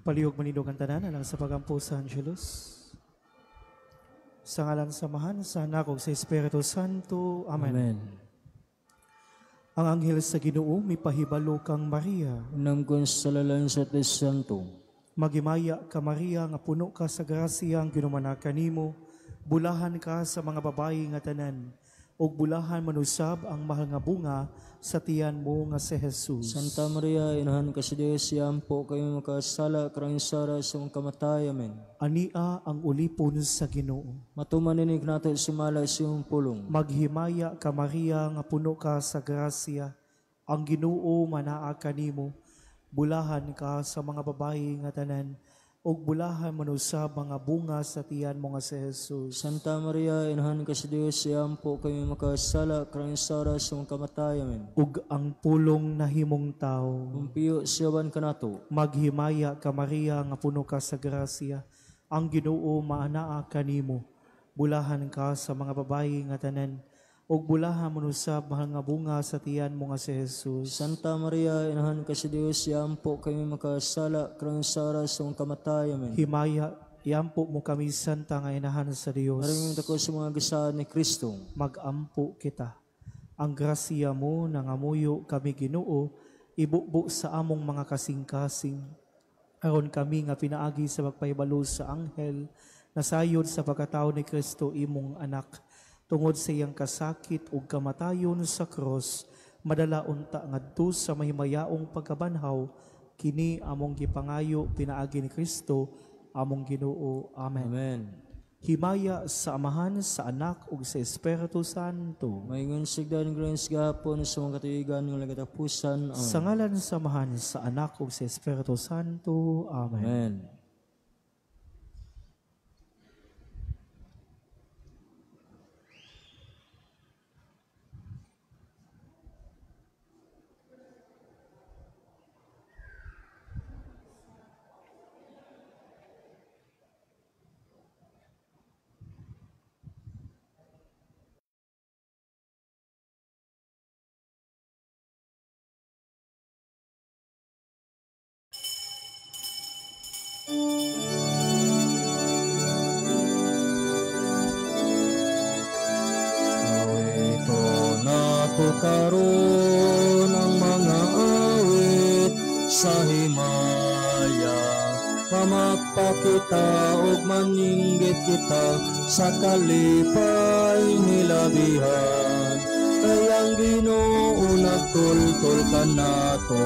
Palihog manindog ang tanan alang sa pagampo sa Angelus. Sa ngalan sa Amahan, sa Anak ug sa Espiritu Santo. Amen. Amen. Ang anghel sa Ginoo mipahibalo kang Maria. Unang sa lalan sa Santo. Magimaya ka Maria nga puno ka sa grasya ang Ginoo kanimo, bulahan ka sa mga babayi nga tanan, ug bulahan manusab ang mahal nga bunga sa tiyan mo nga si Jesus. Santa Maria, inahan ka sa Diyos, iampo kayo makasala, karang sara sa mong kamatay. Amen. Ania ang ulipon sa Ginoo. Matumaninig nato sumala sa iyong pulong. Maghimaya ka Maria nga puno ka sa grasya, ang Ginoo manaa kanimo, bulahan ka sa mga babayi nga tanan, ug bulahan manusab mga bunga sa tiyan mo nga si Jesus. Santa Maria, inahan ka sa Diyos, iampo kami makasala, karang sara sa mong kamatay. Amen. Ug ang pulong nahimong tao. Umpiyo siyaban kanato. Maghimaya ka Maria nga puno ka sa grasya, ang Ginoo maanaa kanimo, bulahan ka sa mga babayi nga tanan, ug bulahan manusab mahal nga bunga sa tiyan mo nga si Jesus. Santa Maria, inahan ka sa Diyos, iampo kami makasala, karang sara sa mong kamatay. Amen. Himaya, iampo mo kami, Santa nga inahan sa Dios. Maraming tako sa mga gisaan ni Kristo. Magampo kita. Ang grasya mo nangamuyo kami Ginoo, ibubo sa among mga kasing-kasing. Aron kami nga pinaagi sa pagpahibalo sa anghel, nasayod sa pagkatao ni Kristo imong anak, tungod sa iyang kasakit ug kamatayon sa krus, madala unta ngadto sa mahimayaong pagkabanhaw, kini among gipangayo pinaagi ni Kristo among Ginoo. Amen. Amen. Himaya sa Amahan, sa Anak ug sa Espiritu Santo. Maingon sigdan grace gahapon sa mga katuigan nga katapusan. Amen. Sa ngalan sa Amahan, sa Anak ug sa Espiritu Santo. Amen. Amen. Karon ang mga awit sa himaya, pamakpakita ug maninggit kita sa kalipay nilabihan. Kay ang Ginoo nagtultol kanato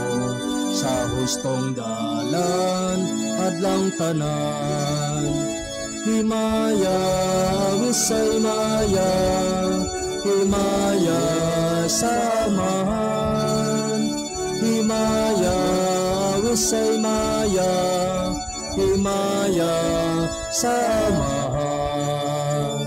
sa hustong dalan adlang tanan. Himaya, wisay maya, himaya sa Amahan, himaya wisay maya, himaya sa Amahan.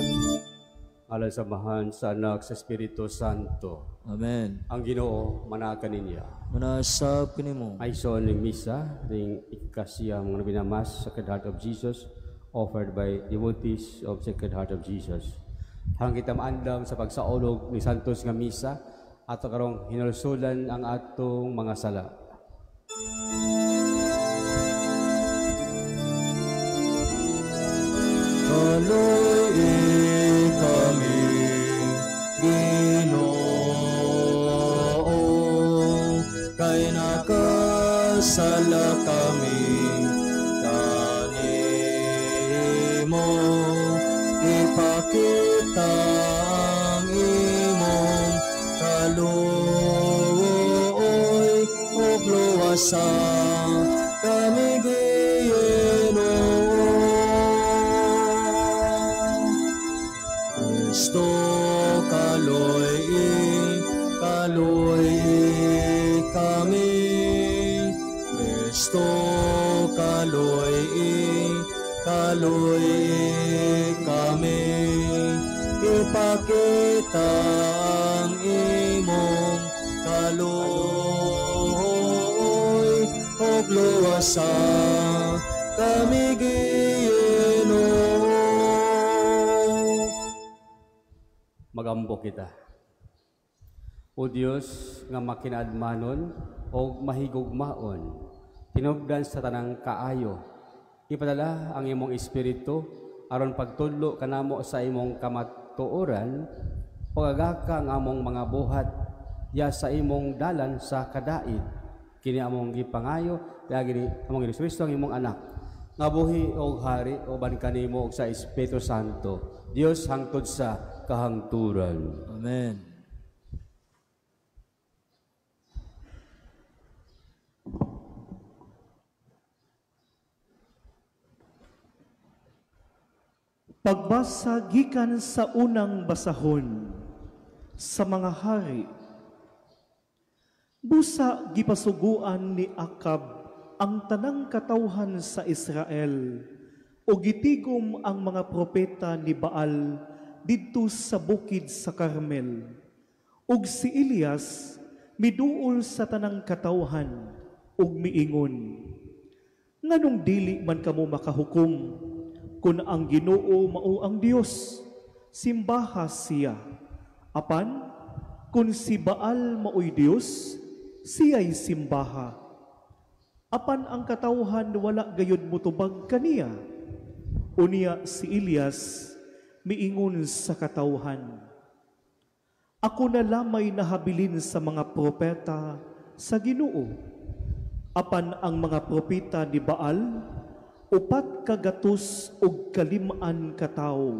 Alang sa Amahan, sa Anak, sa Espiritu Santo. Amen. Ang Ginoo manaka ninya. Manasab kanimo. Ay so ning misa ring ikasiyam nga binamas Sacred Heart of Jesus offered by devotees of Sacred Heart of Jesus. Hanggang kita maandam sa pagsaulog ni Santos nga misa ato karong hinulsulan ang atong mga sala. Kaloy kami Ginoo, kay nakasala kami kanimo. Ipakita ang imong kaluoy ug luwasa kami Ginoo. Kristo kaloy, kaloy kami. Kristo kaloy, kaloy kami. Ipakita ang imong kaluoy ug luwasa kami Ginoo. Magambo kita. O Dios nga makinaadmanon o mahigugmaon, Tinubdan sa tanang kaayo. Ipadala ang imong espiritu aron pagtudlo kanamo sa imong kamatuoran, pagagaka ang among mga buhat ya sa imong dalan sa kadait. Kini among gipangayo piagi ni among Hesus Kristo ang imong anak, nga buhi og hari uban kanimo og sa Espiritu Santo, Dios hangtod sa kahangturan. Amen. Pagbasa gikan sa unang basahon sa mga hari. Busa gipasuguan ni Akab ang tanang katawhan sa Israel ug gitigom ang mga propeta ni Baal didto sa bukid sa Carmel. Ug si Elias miduol sa tanang katawhan ug miingon, nganong dili man kamo makahukom kun ang Ginoo mao ang Dios, simbaha siya. Apan kun si Baal maoy Dios, siya'y simbaha. Apan ang katawhan wala gayud motubag kaniya. Unya si Elias miingon sa katawhan, ako na lamay nahabilin sa mga propeta sa Ginoo. Apan ang mga propeta ni Baal 405 ka tawo.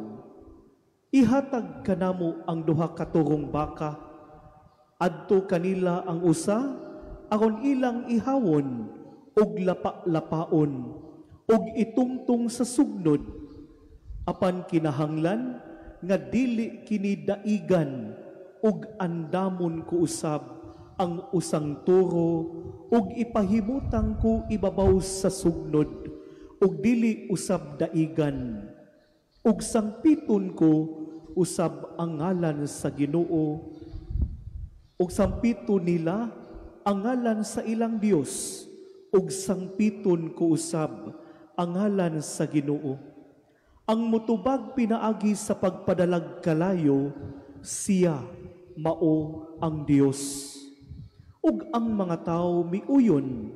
Ihatag kanamo ang duha ka turong baka, adto kanila ang usa aron ilang ihawon og lapa-lapaon og itungtong sa sugnod. Apan kinahanglan nga dili kini daigan og andamon ko usab ang usang turo og ipahimutang ko ibabaw sa sugnod ug dili usab daigan, ug sangpiton ko usab ang ngalan sa Ginoo, ug sangpiton nila ang ngalan sa ilang Dios, ug sangpiton ko usab ang ngalan sa Ginoo. Ang mutubag pinaagi sa pagpadalag kalayo, siya mao ang Dios. Ug ang mga tawo miuyon.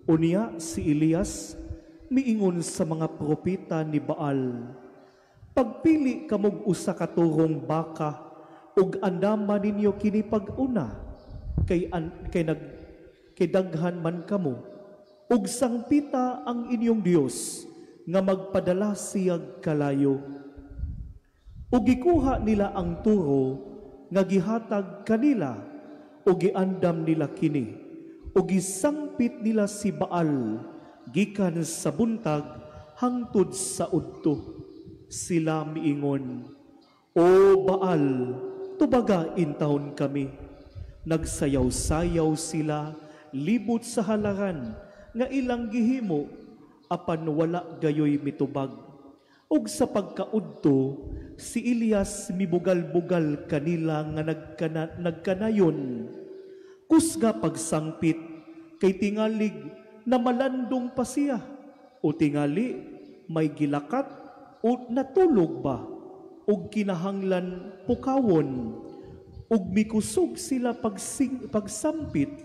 Unya si Elias miingon sa mga propeta ni Baal, pagpili kamog usa ka turong baka ug andama ninyo kini pag-una, kay daghan man kamo, ug sangpita ang inyong Dios nga magpadala siyag kalayo. Ug gikuha nila ang turo nga gihatag kanila, ug giandam nila kini, ug gisangpit nila si Baal gikan sa buntag hangtod sa udto. Sila miingon, O Baal, tubaga intawon kami. Nagsayaw-sayaw sila libot sa halaran nga ilang gihimo, apan wala gayoy mitubag. Ug sa pagkaudto, si Elias mibugal-bugal kanila nga nagkanayon. Kusga pagsangpit, kay tingalig na malandong pa siya, o tingali may gilakat o natulog ba, o kinahanglan pukawon, ug mikusog sila pagsampit,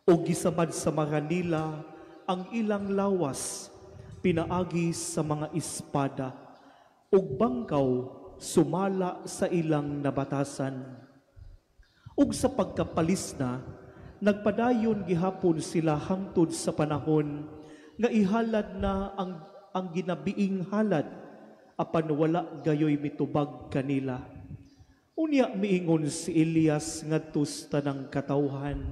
o gisamad sa nila ang ilang lawas, pinaagi sa mga espada, ug bangkaw sumala sa ilang nabatasan. Ug sa pagkapalis na, nagpadayon gihapon sila hangtod sa panahon nga ihalad na ang ginabiing halad, apan wala gayoy mitubag kanila. Unya miingon si Elias ngadto sa tanang katawhan,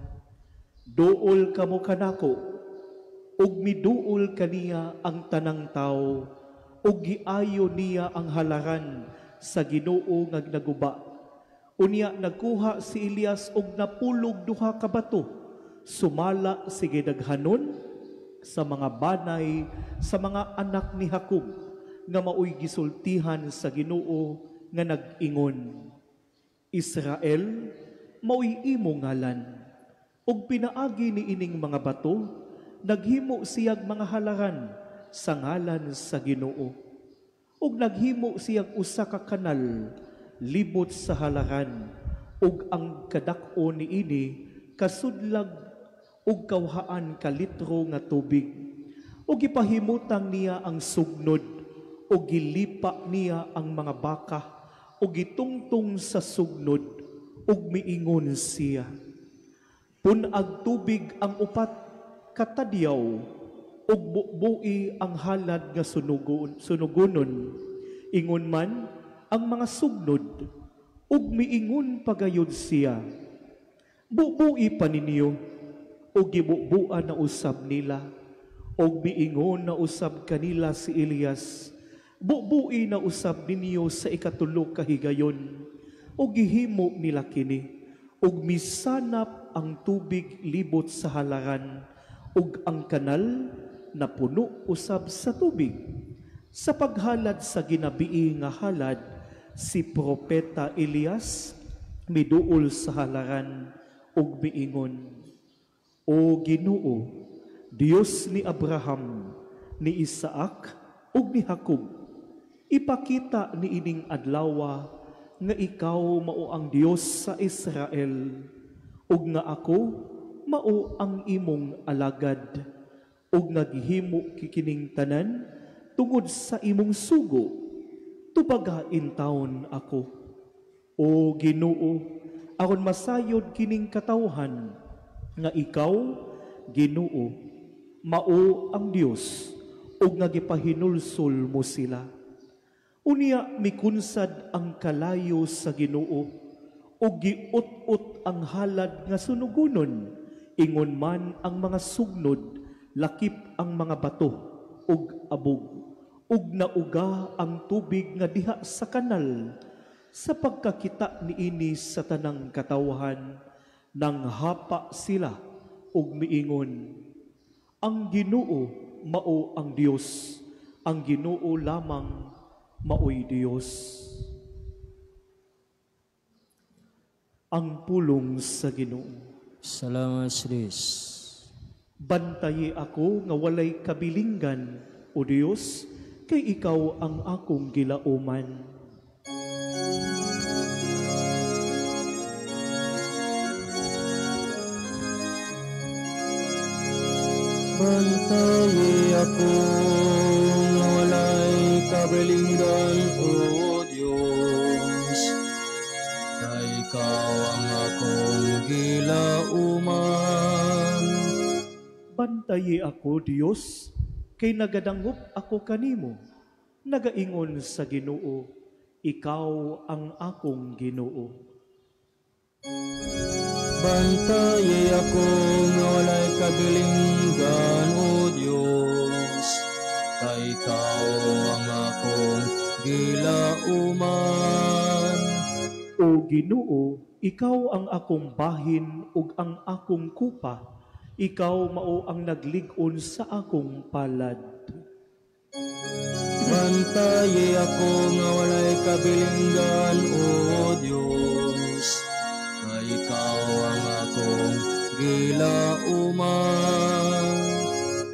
duol kamo kanako, ug miduol kaniya ang tanang tawo, ug giayo niya ang halaran sa Ginoo nga naguba. Unya nagkuha si Elias og napulog duha ka bato, sumala si gidaghanon sa mga banay sa mga anak ni Jacob, nga maoy gisultihan sa Ginoo nga nag-ingon, Israel, maoy imo ngalan. Ug pinaagi ni ining mga bato, naghimo siyag mga halaran sa ngalan sa Ginoo. Ug naghimo siyag usa ka kanal libot sa halaran, ug ang kadak-o niini kasudlag ug kawhaan ka litro nga tubig. Ug gipahimutang niya ang sugnod, ug gilipa niya ang mga baka, ug gitungtong sa sugnod, ug miingon siya, "Pun-ag tubig ang upat katadyaw, ug bubui ang halad nga sunugonon." Ingon man ang mga sugnod, ug miingon pagayod siya, "Bubui pa ninyo," ug gibubuan na usab nila. Ug miingon na usab kanila si Elias, "Bubui na usab ninyo sa ikatulo ka higayon." Ug gihimo nila kini, ug misanap ang tubig libot sa halaran, ug ang kanal napuno usab sa tubig. Sa paghalad sa ginabii nga halad, si Propeta Elias miduol sa halaran ug miingon, "O Ginoo, Dios ni Abraham, ni Isaac ug ni Jacob, ipakita ni ining adlawa nga ikaw mao ang Dios sa Israel, ug nga ako mao ang imong alagad, ug naghimo kikining tanan tungod sa imong sugo. Tubaga intawon ako, O Ginoo, aron masayod kining katawhan nga ikaw, Ginoo, mao ang Dios, ug nga gipahinulsol mo sila." Unya mikunsad ang kalayo sa Ginoo, ug giut-ut ang halad nga sunugonon, ingon man ang mga sugnod, lakip ang mga bato ug abog, ug nauga ang tubig nga diha sa kanal. Sa pagkakita niini sa tanang katawhan, nanghapa sila ug miingon, "Ang Ginoo mao ang Dios, ang Ginoo lamang maoy Dios." Ang pulong sa Ginoo. Salamat sa Dios. Bantayi ako nga walay kabilinggan, O Dios, kay ikaw ang akong gilauman. Bantayi ako nga walay kabilinggan, O Dios, kay ikaw ang akong gilauman. Bantayi ako, Dios, kay nagadangop ako kanimo. Nagaingon sa Ginoo, ikaw ang akong Ginoo. Bantayi ako nga walay kabilinggan, O Dios, kay ikaw ang akong gilauman. O Ginoo, ikaw ang akong bahin ug ang akong kupa. Ikaw mao ang naglig-on sa akong palad. Bantayi ako nga walay kabilinggan, O Dios, kay ikaw ang akong gilauman.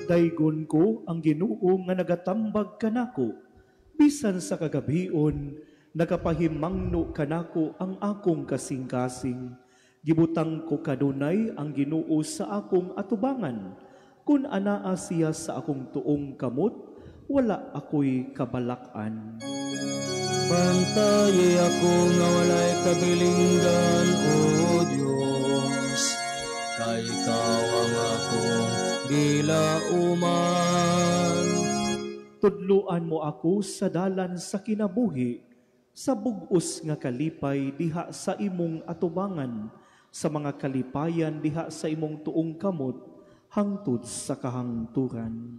Daygon ko ang Ginoo nga nagatambag kanako, bisan sa kagabion nakapahimangno kanako ang akong kasing-kasing. Gibutang ko kanunay ang Ginoo sa akong atubangan. Kun anaa siya sa akong tuong kamot, wala ako'y kabalak-an. Bantayi ako nga walay kabilinggan, O Dios, kay ikaw ang akong gilauman. Tudluan mo ako sa dalan sa kinabuhi, sa bug-os nga kalipay diha sa imong atubangan, sa mga kalipayan diha sa imong tuong kamot, hangtod sa kahangturan.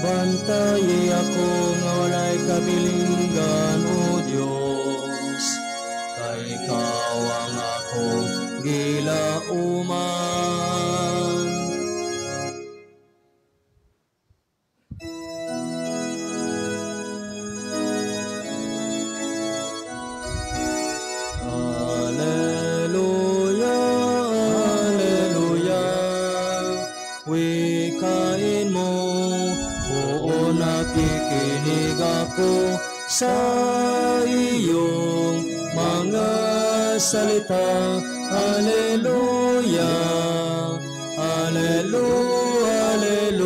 Bantayi ako nga walay kabilinggan, O Dios, kay ikaw ang akong gilauman. Alleluia, alleluia, wikain mo, oo, nakikinig ako sa iyong mga salita. Alleluia, Alleluia, Alleluia.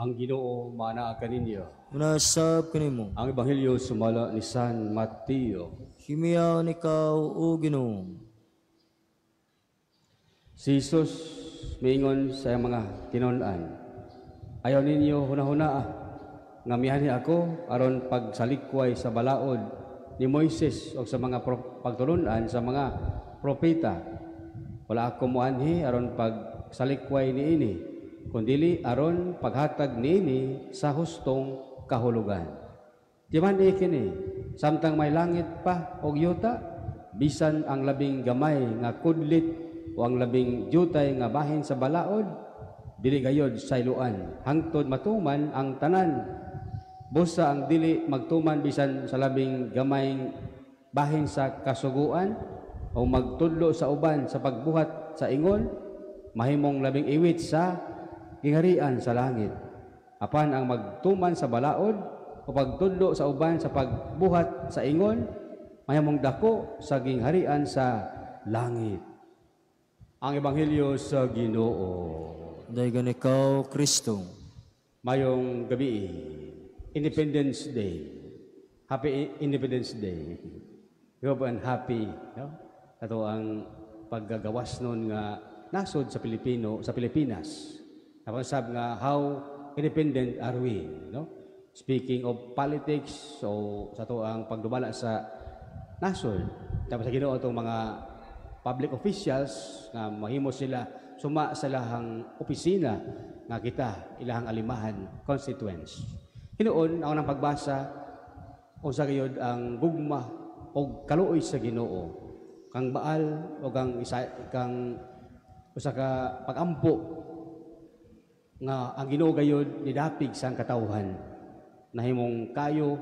Ang Ginoo maanaa kaninyo. Munasab kanimo. Ang Ebanghelyo sumala ni San Mateo. Himiyaon ikaw, o Ginoo. Si Jesus miingon sa iyang mga tinun-an, ayaw ninyo hunahunaa nga mianhi ako aron pagsalikway sa balaod ni Moises o sa mga pagtulun-an sa mga propeta. Wala ako moanhi aron pagsalikway niini, kundili aron paghatag niini sa hustong kahulugan. Timan-i kini, samtang may langit pa og yuta, bisan ang labing gamay nga kudlit o ang labing jutay nga bahin sa balaod, dili gayod sayloan hangtod matuman ang tanan. Busa ang dili magtuman bisan sa labing gamay bahin sa kasuguan o magtudlo sa uban sa pagbuhat sa ingon, mahimong labing iwit sa giharian sa langit. Apan ang magtuman sa balaod o pagtudlo sa uban sa pagbuhat sa ingon, mahimong dako sa gingharian sa langit. Ang Ebanghelyo sa Ginoo. Daygan ikaw, Kristo. Mayong gabi, Independence Day. Happy Independence Day. We hope and happy, no? Ato ang paggagawas nun nga nasod sa Pilipino, sa Pilipinas. Napasab nga how independent are we, no? Speaking of politics, so sa ato ang pagdumala sa nasod. Tapos sa Ginoo atong mga public officials nga mahimo sila suma sa ilahang opisina nga kita ilahang alimahan constituents. Hinuon ako ng pagbasa unsa gayud ang gugma og kaluoy sa Ginoo kang baal o kang isa kang usa ka pagampo nga ang Ginoo gayud nidapig sa katawhan nahimong kayo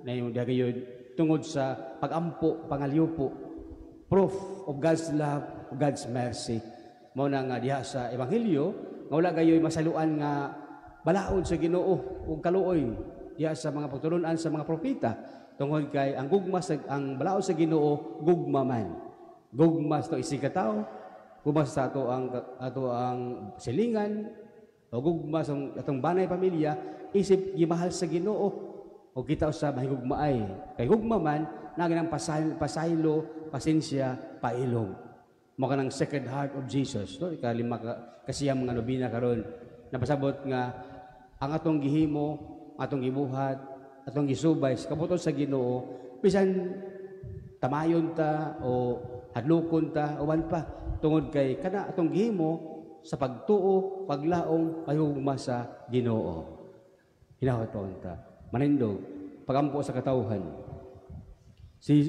nahimong diha gayud tungod sa pagampo pangalyupo, proof of God's love, of God's mercy. Mao na nga diha sa Ebanghelyo nga wala gayoy masaluan nga balaod sa Ginoo ug kaluoy diha sa mga pagtulun-an sa mga propeta tungod kay ang gugma sa ang balaod sa Ginoo gugma man. Gugma sa isig ka tawo, gugma sa ato ang silingan o gugma sa atong banay pamilya isip gimahal sa Ginoo o kita usa mahigugmaay. Kay gugma man na ginang pasaylo, pasensya, pailong. Mao kanang Sacred Heart of Jesus, no? Ikalima kasi ang mga nobina karon napasabot nga ang atong gihimo, atong gibuhat, atong gisubay sa kabuton sa Ginoo, bisan tamayon ta o hadlokon ta uban pa tungod kay kana atong gihimo sa pagtuo, paglaom, pahigugma sa Ginoo. Hinahot pa unta. Manindog pagampo sa katawhan. Si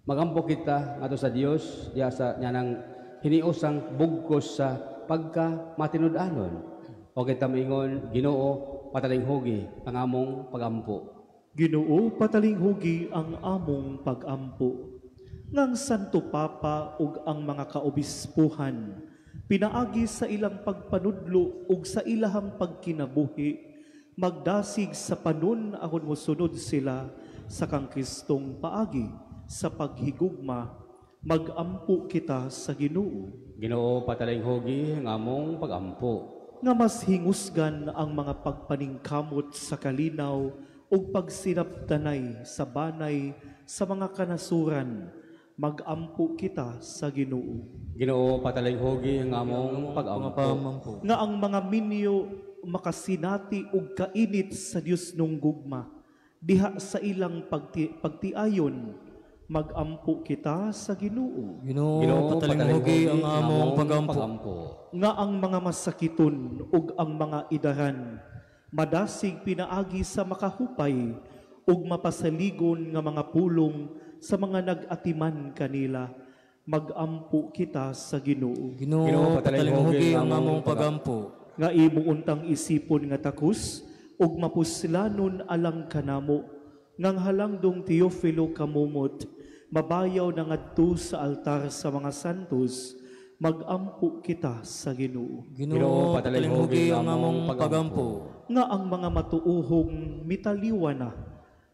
magampo kita ngadto sa Dios diha sa nyanang hiniusang bugkos sa pagka matinud-anon. O kita maingon, Ginoo, patalinghugi ang among pagampo. Ginoo, patalinghugi ang among pagampo. Ngang Santo Papa ug ang mga kaobispuhan, pinaagi sa ilang pagpanudlo ug sa ilahang pagkinabuhi, magdasig sa panon aron mosunod sila sa kang Kristong paagi sa paghigugma, magampo kita sa Ginoo. Ginoo, patalinghugi ang among pagampo. Nga mas hingusgan ang mga pagpaningkamot sa kalinaw ug pagsinabtanay sa banay sa mga kanasuran, magampo kita sa Ginoo. Ginoo, patalinghugi ang among pagampo. Nga ang mga minyo makasinati ug kainit sa Dios nung gugma, diha sa ilang pagtiayon, magampo kita sa Ginoo. Ginoo, patalinghugi ang among pagampo. Nga ang mga masakiton ug ang mga idaran madasig pinaagi sa makahupay ug mapasaligon nga mga pulong sa mga nag-atiman kanila, magampo kita sa Ginoo. Ginoo, patalinghugi ang among pagampo. Nga imo untang isipon nga takus ug mapuslanon alang kanamo, ngang halangdong Teofilo kamumot, mabayaw na ngadto sa altar sa mga santos, magampo kita sa Ginoo. Ginoo, patalinghugi ang among pagampo. Nga ang mga matuohong mitaliwa na,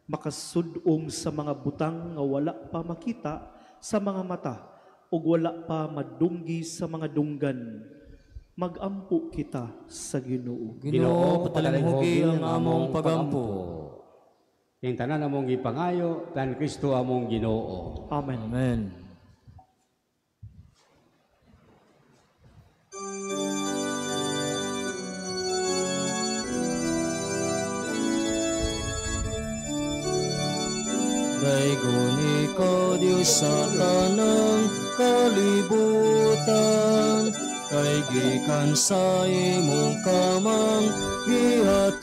makasudong sa mga butang nga wala pa makita sa mga mata ug wala pa madunggi sa mga dunggan. Magampo kita sa Ginoo. Ginoo, patalinghugi ang among pagampo. Ing tanan among gipangayo, tan Kristo among Ginoo. Amen. Amen. Daygon ikaw, Diyos, sa tanang kalibutan, kay gikan sa imong kamang gihatagon,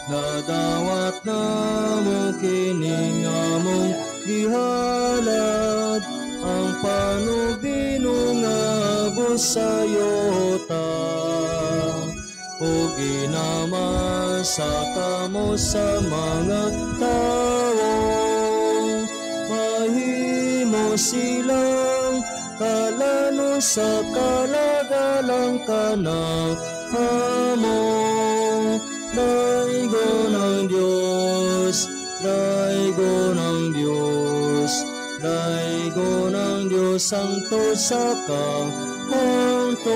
nadawat namo kining among gihalad, ang panubino nga abot sa yuta. O ginamasa kamo sa mga tao, mahimo silang kalano sa kalagalang kanahamo. Daygon ang Diyos, daygon ang Diyos, daygon ang Diyos sangtod sa kahangturan.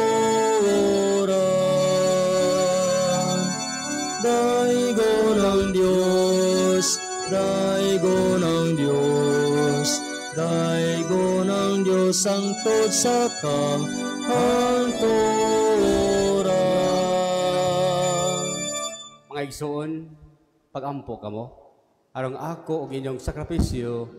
Daygon ang Diyos, daygon ang Diyos, daygon ang Diyos sangtod sa kahangturan. Mga igsoon, pagampo kamo, aron ako og inyong sakripisyo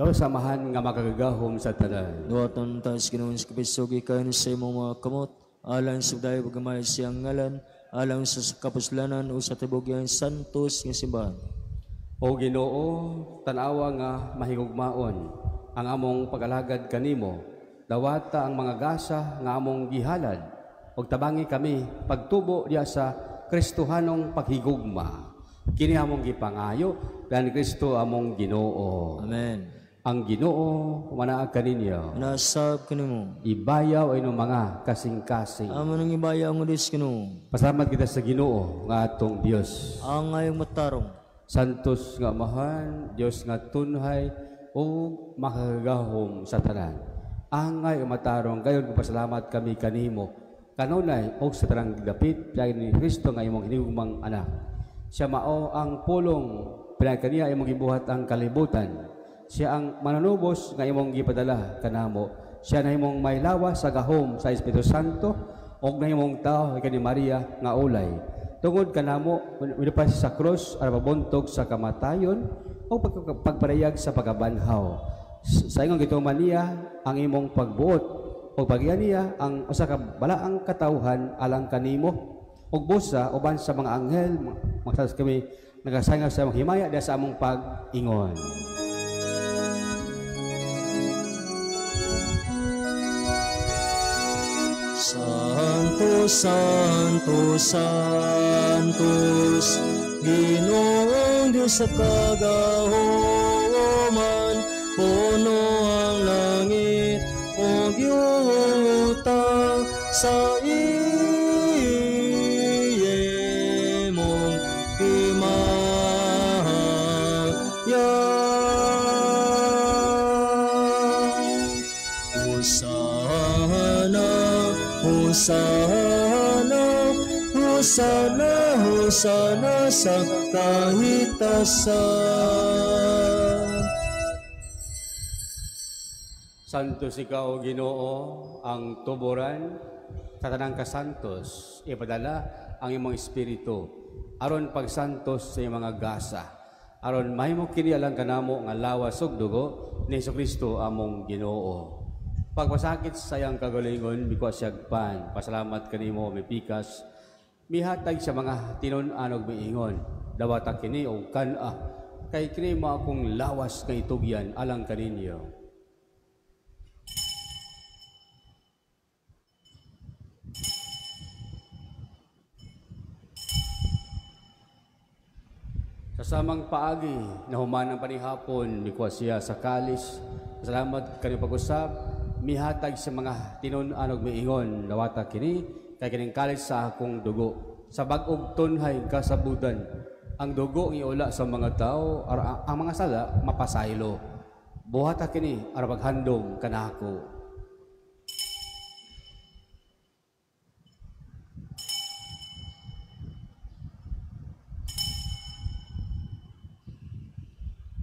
daw samahan nga makagagahom sa tanan. Duwaton ta sa Ginoo sa sakripisyo gikan sa imong mga kamot, alang sa dayo gamay siyang ngalan, alang sa kapuslanan o sa tibuok santos nga simbahan. O Ginoo, tan-awa nga mahigugmaon ang among pag-alagad kanimo, dawata ang mga gasa nga among gihalad, ug tabangi kami pagtubo diya sa Kristohanong paghigugma. Kini among gipangayo dan Kristo among Ginoo. Amen. Ang Ginoo manaag kaninyo. Nasab kanimo. Ibayaw ay inyong mga kasing-kasing. Amo nang ibayaw ang Diyos Ginoo. Pasalamat kita sa Ginoo nga atong Dios. Ang ngayong matarong. Santos nga Amahan, Dios nga tunhay ug makagagahom sa tanan. Angay matarong gayon pasalamat kami kanimo. Kanunay og sa tanang dapit pinagi ni Kristo nga imong hinigugmang anak. Siya mao ang pulong pinagi kaniya imong gibuhat ang kalibutan. Siya ang mananubos nga imong gipadala kanamo. Siya nahimong may lawas sa gahom sa Espiritu Santo og nahimong tao kani Maria nga ulay. Tungod kanamo milupas sa krus aron pabuntog sa kamatayon o pagparayag sa pagkabanhaw. Sa ingong gituman niya ang imong pagbuot o pagyan niya ang usa ka balaang katawhan alang kanimo ug busa uban sa mga anghel magsas kami nagasanga sa among himaya diha sa among pag-ingon. Santo, Santo, Santos, Ginoong Diyos sa kagahoman, puno ang langit ug yuta sa imong himaya. Hosana, Hosana, Hosana, Hosana sa kahitasan. Santos ikaw, Ginoo, ang tuboran sa tanang kasantos. Ipadala ang imong espiritu aron pagsantos sa imong mga gasa, aron mahimo kini alang kanamo nga lawas ug dugo ni Hesukristo among Ginoo. Pagpasakit sa iyang kagalingon, mikuha siyag pan. Pasalamat kanimo, mipikas. Mihatag sa mga tinun-an og miingon. Dawata kini og kan-a, kay kini mo akong lawas nga itugyan alang kaninyo. Sa samang paagi, nahuman ang panihapon, mikuha siya sa kalis. Salamat kaniyong pag-usap, mihatag sa mga tinun-an og miingon, dawata kini, kay kining kalis sa akong dugo. Sa bag-og tunhay kasabudan, ang dugo ngiula sa mga tao, ang mga sala mapasaylo. Buhata kini aron paghandom kanako.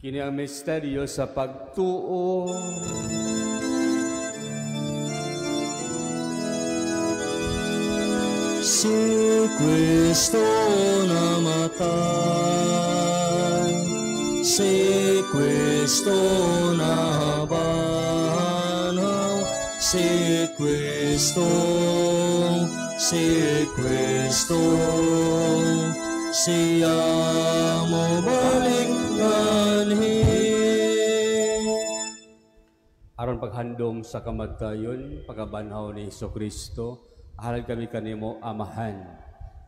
Kini ang misteryo sa pagtuo. Si Kristo namatay, si Kristo nabanhaw, si Kristo, si Kristo, siya mobalik anhi. Aron paghandom sa kamatayon, pagkabanhaw ni Jesucristo, halad kami kanimo Amahan,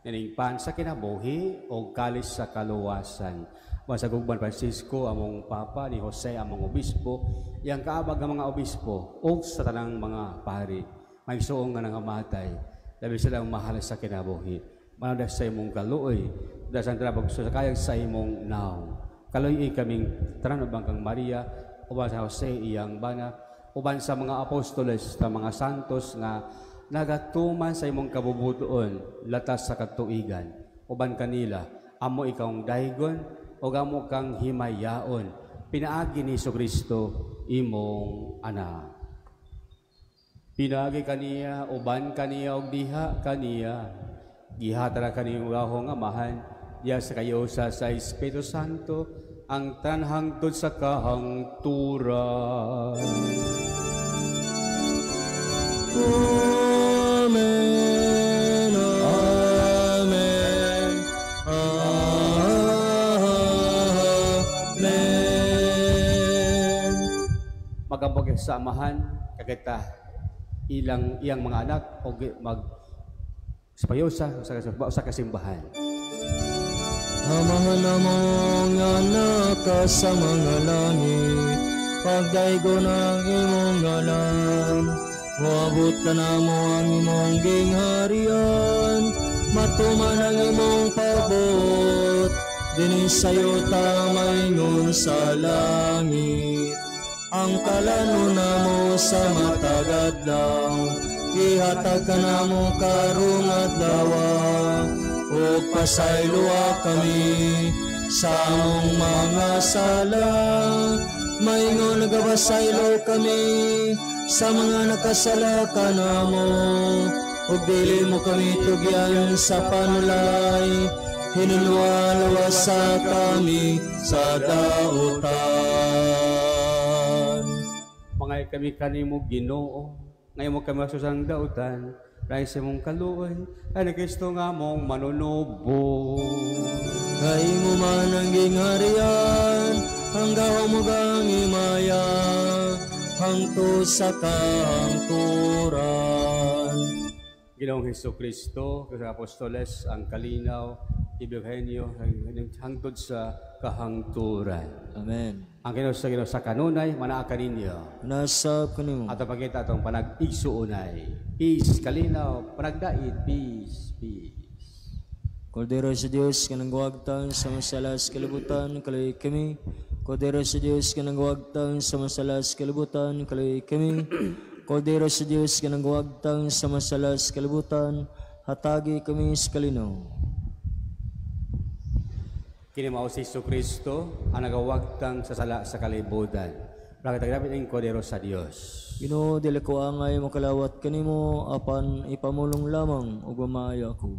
naningpan sa kinabuhi o kalis sa kaluwasan. Masagugban Francisco, among Papa, ni Jose, among Obispo, iyang kaabag ang mga obispo, o sa tanang mga pari, may suong nga nangamatay, labi silang mahal sa kinabuhi. Manadas sa imong kaluoy, dasan trabag sa kayag sa imong naong. Kaluoy kaming tanan kang Maria, uban sa Jose, iyang bana, uban sa mga apostoles, sa mga santos nga nagatuman sa imong kabubuton, latas sa katuigan. Uban kanila, amo ikawng daygon, o amo kang himayaon. Pinaagi ni Jesucristo, imong anak. Pinaagi kaniya, uban kaniya, og diha kaniya. Gihatara kaniyong rahong amahan, diya sa kayosa sa Espiritu Santo, ang tanhangtod sa kahangturan. Amen, amen, amen. Magambag sa amahan, kagita ilang iyang mga anak o mag sa payosa sa kasimbahan. Amahan namong anak ka sa mga langit, pagdaygo ng imong ngalan, moabot ka namo ang imong gingharian, matuman ang imong pabuot, dinhi sa yuta maingon sa langit. Ang kalano namo sa matag adlaw, ihatag ka namo karong adlaw, ug pasayloa kami sa among mga sala, maingon nagapasaylo kami sa mga nakasala kanamo, ug dili mo kami tugyan sa panulay, hinulwalwasa kami sa dautan. Mangay kami kanimo Ginoo, ngayon mo kami masusang dautan, dahil sa imong kaluoy, ay ni Kristo nga mong manunubo. Kay mo man ang gingharian, ang gahom ug ang himaya, hangtod sa kahangturan. Ginoong Jesucristo, sa apostoles, ang kalinaw, Ebanghelyo, hangtod sa kahangturan. Amen. Ang Ginoo sa Ginoo sa kanunay, manaa kaninyo. Nasab kanimo. Ato pagkita atong panag-igsuonay. Peace, kalinaw, panagdait, peace, peace. Kordero sa Dios nga nangwagtang sa masala sa kalibutan, kaloy kami. Kordero sa Dios nga nangwagtang sa masala sa kalibutan, kaloy kami. Kordero sa Dios nga nangwagtang sa masala sa kalibutan, hatagi kami sa kalinaw. Kini mao si Jesucristo ang nagawagtang sa sala sa kalibutan. Bakit ang ang kordero sa Dios. Ginoo, dili ko angay makalawat kanimo, apan ipamulong lamang ug mamaayo ako.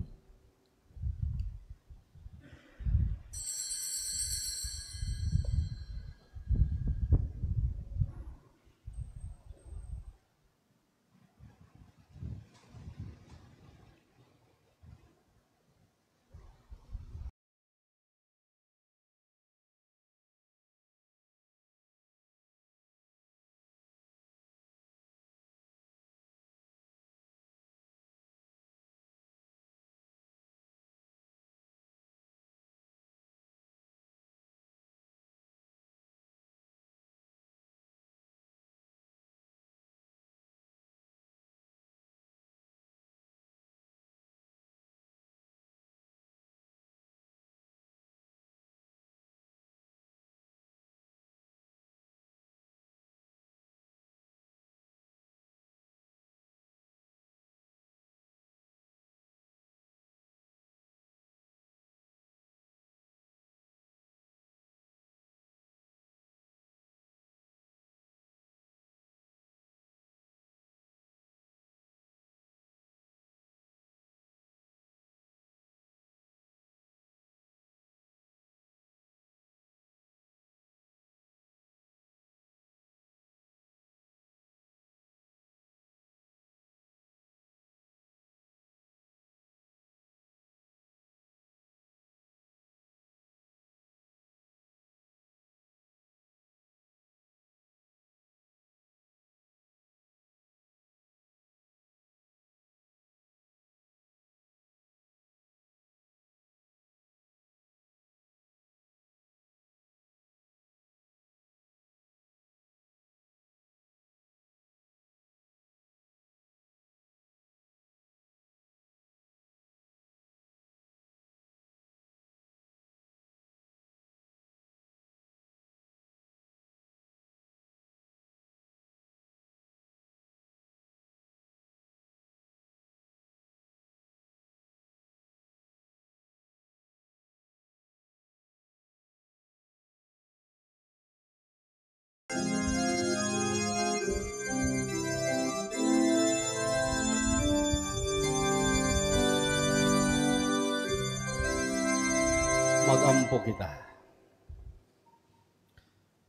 Magampo kita.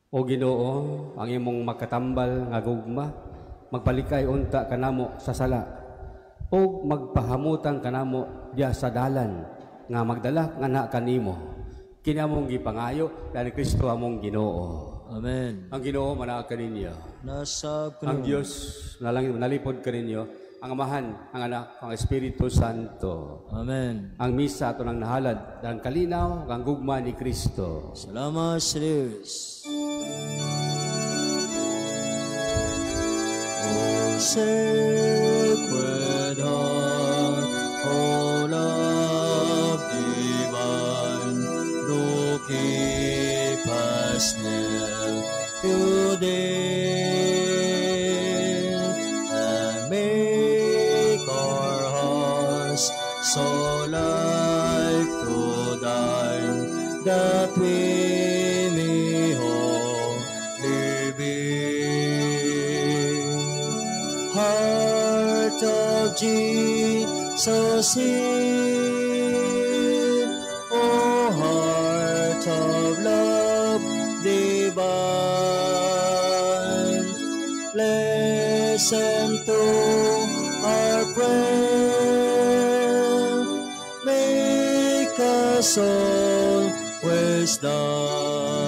O Ginoo, ang imong makatambal nga gugma, magpalikay unta kanamo sa sala ug magpahamutang kanamo diya sa dalan nga magdala nga kanimo. Kini among gipangayo dahil Kristo among Ginoo. Amen. Ang Ginoo manaa kaninyo. Nasa Ang Dios nalangin nalipod kaninyo, ang Amahan, ang Anak, ang Espiritu Santo. Amen. Ang misa ato nang nahalad ang kalinaw ang gugma ni Kristo. Salamat sa Diyos. O Sacred Heart, O Love Divine, do keep us near to Thee, and make our hearts so like to Thine, that we may wholly be. Heart of Jesus, hear, O heart of love divine, listen to our prayer, make us always thine.